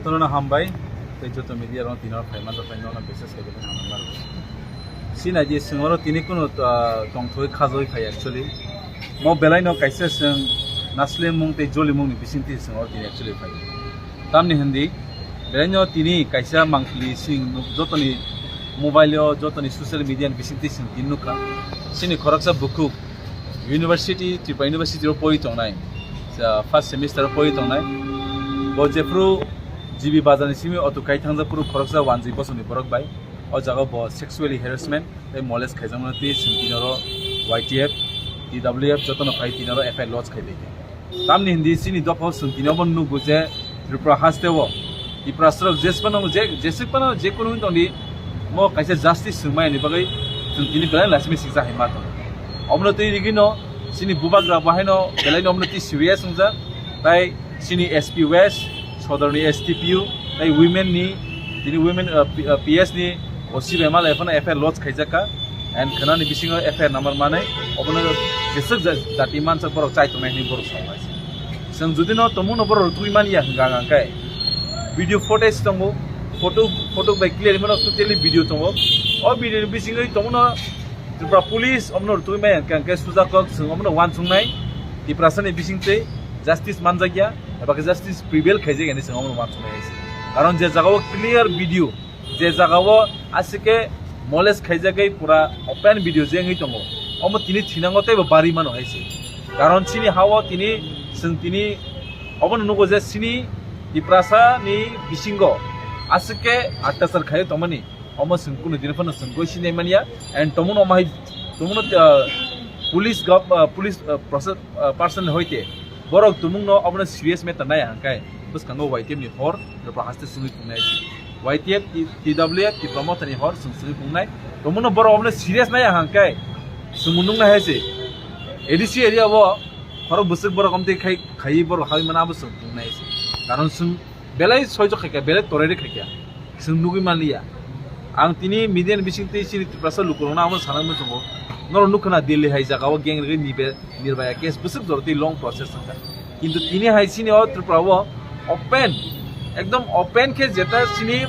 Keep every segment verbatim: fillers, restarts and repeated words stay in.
Jotono hambai, tei joto media rok tino phaima joto no bises khe belai hambai. Sina je singoro tini kuno, ah, tongthoi khajoi phai actually. Mo belai no kaisa sing nasle mung tei joli mung ni bising twi singoro tini actually phai. Tamni hindi, belai no tini kaisa mangpili sing nuk-, jotoni mobile o, jotoni social media ni bising twi sing tini nukha. Sini khoroksa bukhuk University, Tripura University ro pori tongnai, sa first semester ro pori tongnai. Bo jephru G B Bazar ni simi auto kai thangjak phuru khoroksa wanjwi bosongni borok bai. O jaga bo sexually harassment tei molest khaijakmani twi chwng tini oro Y T F, T W F jotono phai tini oro F I R lodge khai bai kha. Tamni hindi chini dophao chwng tini obo nukgo je Tripura haste o Tiprasarok jesphano je, jeswk phano je kunu wng tongdi, mo kaisa justice swngmani bagwi chwng tini belai laisimi siksa hai ma tongo. Omono twi rigino chini bubagra bo haino belai no omono twi serious wngjak, tai chini S P West, Sodorni S T P U, tai women ni, tini women, uh, P-, uh, P S ni O C bai ma lai phano F I R lodge khaijak kha, and khwnani bisingo F I R number manwi obono jeswk ja-, jati mansa borok chai tongnai hinwi borok sao hai se. Chwng jodi no tongmung no borok rwtwi man ya hwnka hwnka khe video footage tongo, photo, photo bai clear mano totally video tongo. O video ni bisingwi tongmung no Tripura police omono rwtwi man ya hwnka hwnka khe sujakok chwng omono uansuknai Tiprasa ni bisingtwi justice manjak ya, eba khe justice prevail khaijak ya hinwi chwng omono uansuknai hai se. Karon je jaga o clear video, je jaga o aswk khe molest khaijagwi pura open video je wngwi tongo, omo tini thinango teibo bari mano hai se. Karon chini ha o tini, chwng tini obono nugo je chini Tiprasa ni bisingo aswk khe attachar khai tongmani, omo chwng kunu dino phano chwng goi sinai manya, and tongmung no omo hai tongmung no, ah, police gov-, ah, police, ah, process, ah, person hoite borok tongmung no obono serious matter nai hwnkhai bwskango Y T F ni hor Tripura haste chwngwi tongnai. Y T F, T-, T W F, Tipra Motha ni hor chwng chwngwi tongnai. Tongmung no borok obono serious nai hwnkhai chwng nuknai hai se. A D C area o khorok bwswk borok omtwi khai, khaiwi borok hai mano abo chwng tongnai se. Karon chwng belai soijo khaikha, belai torai rwkhaikha, chwng nugwi manliya. Ang tini media ni bisingtwi chini Tiprasa lukurokno amo sana muchungo. Norok nukha na Delhi hai jaga o gang rwgwi nibe-, nirbaya case bwswk jorotwi long process wngkha. Kintu tini hai chini o Tripura o open, ekdom open khe jeta chini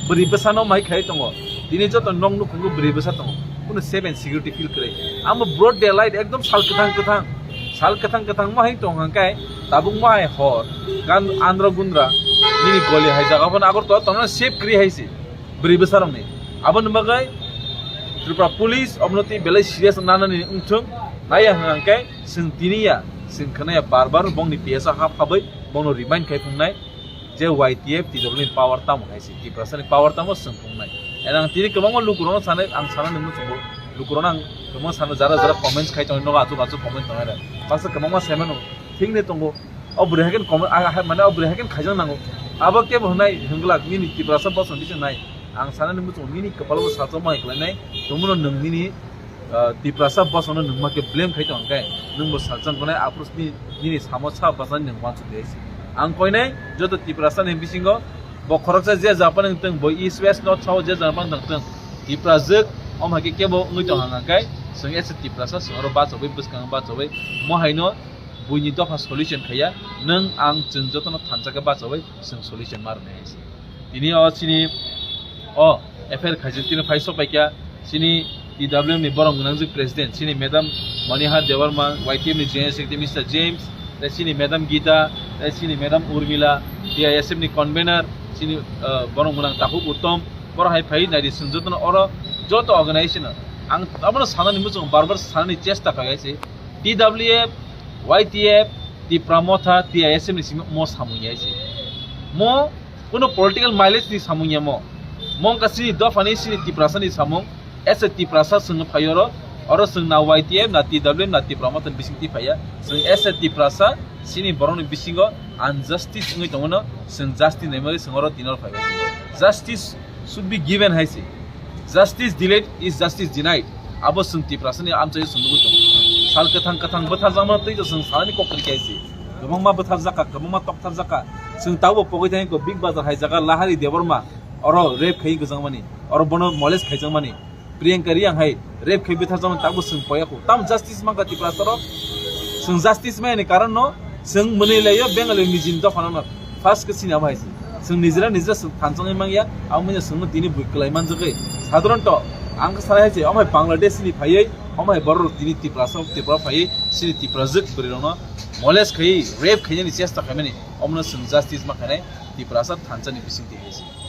bwrwi bwsano mai khai tongo. Tini joto nok nukhungo bwrwi bwsa tongo. Kunu safe and security feel kwrwi. Amo broad daylight ekdom sal kwthang kwthang. Sal kwthang kwthang mo hai tong hang kai, tabuk mo hai hor, gan andro gundra, nini goli hai jaga phano Agartala tongna safe kwrwi hai se, bwrwi bwsa rokni. Aboni bagwi Tripura police obono twi belai serious nanani wngthung, naiya hwnkhe chwng tiniya, chwng khwnaya bar bar bongni P S o ha phabwi bongno remind khai phungnai. Je Y T F T W ni power tamo hai se, Tiprasa ni power tamo chwng phungnai. And ang tini kwbangma lukurokno sanai, ang sanani muchungo lukurokno ang kwbangma sano jara jara comments khai tongo, nogo achuk achuk comment tongo re. Baksa kwbangma sai mano, thik ni tongo. O bwrwi hai khe comment, a, a, mane o bwrwi hai khe khaijak nango. Abo kebo hwnai hwnglak nini Tiprasa bosong bising nai. Ang sanani muchungo nini kwpalo bo salsa mo hai khlainai. Tongmano nwng nini ah, Tiprasa bosongno nwng ma khe blame khai tong khe, nwng bo salsa wngnai, aphuru ni-, nini samo sa bwsani nwng uansuk di hai se. Ang koinai joto Tiprasa ni bisingo bo khoroksa je japan wng tong, bo east west north south je japan wng tong, Tiprajwk omo hai khe kebo wngwi tong hang khe, chwng as a Tiprasa chwng oro bachogwi bwskango bachogwi mo haino buini dopha solution khaiya, nwng ang chwng jotono thansa khe bachogwi chwng solution ma rwnai hai se. Tini o chini o F I R khaijak tini phai sok paikha chini T W M ni borok gwnangjak president chini madam Manihar Debbarma, Y T F ni general secretary Mister James, tei chini madam Gita, tei chini madam Urmila, T I S F ni convener chini, ah, borok gwnang Takhuk Uttom, borok hai phai naidi chwng jotono oro joto organization ang abono sanani muchung bar bar sanani chesta khai se T W F, Y T F, Tipra Motha, T I S F ni simi mo samung ya se. Mo Kuno political mileage ni samung ya mo. Mo wngkha chini dopha ni chini Tiprasa ni samung. As a Tiprasa chwng phai oro, oro chwng na Y T F, na T W M, na Tipra Motha ni bising twi phaiya. Chwng as a Tiprasa chini borok ni bisingo injustice wngwi tongo no, chwng justice nai bagwi chwng oro tini oro phaibai. Justice should be given hai se. Justice delayed is justice denied. Abo chwng Tiprasa ni amchai chwng nugwi tongo. Sal kwthang kwthang bwtharjakmano twi chwng salani kok kwrwi khe hai se. Kwbangma bwtharjak kha, kwbangma toktarjak kha. Chwng tabukbo pogwi thangwi kho Big Bazar hai jaga Lahari Debbarma oro rape khai gwijangmani, oro bono molest khaijakmani. Priyanka Reang hai rape khai bwtharjakmani tabukbo chwng poya kho. Tamo justice mankha Tiprasa rok? Chwng justice maya ni karon no chwng mwnwi laio Bengali ni jin dopha no first khe sini abo hai se. Chwng nijera nijera chwng thansa wngwi mangya, abo manya chwngno tini bui kwlai manjagwi. Sadharanto ang khe sanai hai se, omo hai Bangladesh ni phaiwi, omo hai borok tini Tiprasa, Tripura phaiwi, chini Tiprajwk bwrwi rokno molest khaiwi, rape khainani chesta khaimani, omono chwng justice ma khainai, Tiprasa thansa ni bisingtwi hai se.